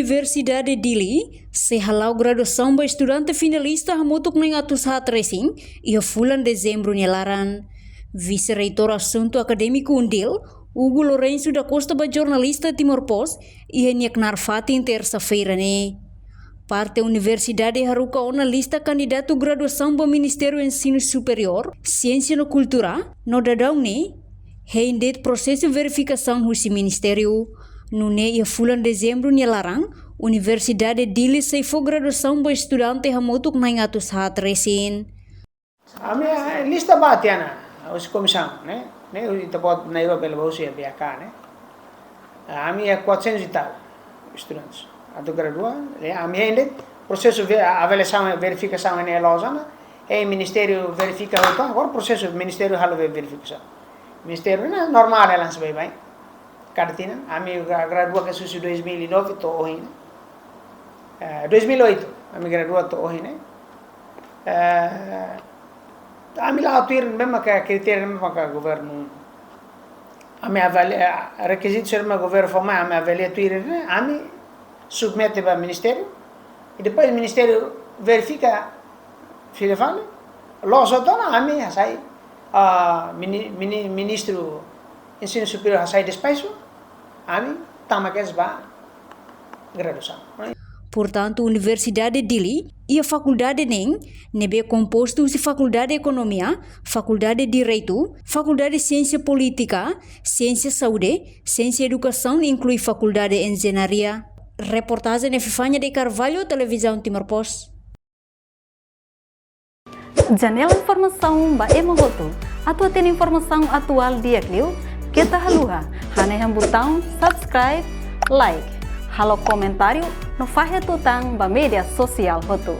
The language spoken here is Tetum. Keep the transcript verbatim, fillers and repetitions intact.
Universidade Dili sei hala'o graduasaun ba estudante finalista hamutuk na'in atus haat resin iha fulan Dezembru nia laran. Vise-Reitór Asuntu Akadémiku UNDIL, Hugo Lourenço da Costa, ba jornalista Timor Post iha nia knaar fatin tersa-feira ne'e. Parte universidade haruka ona lista kandidatu graduasaun ba Ministériu Ensinu Superiór, Siénsia no Kultura, no daudaun ne'e hein de'it prosesu verifikasaun husi ministériu. Nune'e iha fulan Dezembru nia laran, Universidade Dili sei fó graduasaun ba estudante hamutuk na'in atus haat resin. Ami, eh, lista ba tiha ona, husi komisaun, ne'e? Ne'e, ita-boot na'in-rua bele bá husi B H K, ne'e? Ami iha quatrocentos e tal estudantes atu gradua, ne'e? Ami hein de'it, prosesu ve-, avaliasaun, verifikasaun ne'e loos ona, e ministériu verifika hotu, agora prosesu ministériu halo ve-, verifikasaun. Ministériu ne'e normál, e lansa baibain. Kada tinan, ami gra-, gradua kedas husi dois mil e nove to'o ohin ne'e. Eh, dois mil e oito, ami gradua to'o ohin ne'e. Eh, ami la'o tuir ne'ebé maka kritériu ne'ebé maka governu. Ami avalia, eh, rekizitu sira ne'ebé governu fó mai, ami avalia tuir ne'e, ami submete ba ministériu, i depois ministériu verifika fila fali, loos hotu ona, ami hasai, ah, mini-, mini-, ministru ensinu superiór hasai despaxu, ami tama kedas ba graduasaun. Portantu, Universidade Dili iha fakuldade neen, ne'ebé kompostu husi Fakuldade Ekonomia, Fakuldade Direitu, Fakuldade Siénsia Polítika, Siénsia Saúde, Siénsia Edukasaun, inklui Fakuldade Enjeñaria. Reportajen Epifania de Carvalho, Televizaun Timor Post. Janela informasaun ba ema hotu. Atu hatene informasaun atuál di'ak liu, keta haluha hanehan butaun subscribe, like, halo komentáriu no fahe tutan ba média sosiál hotu.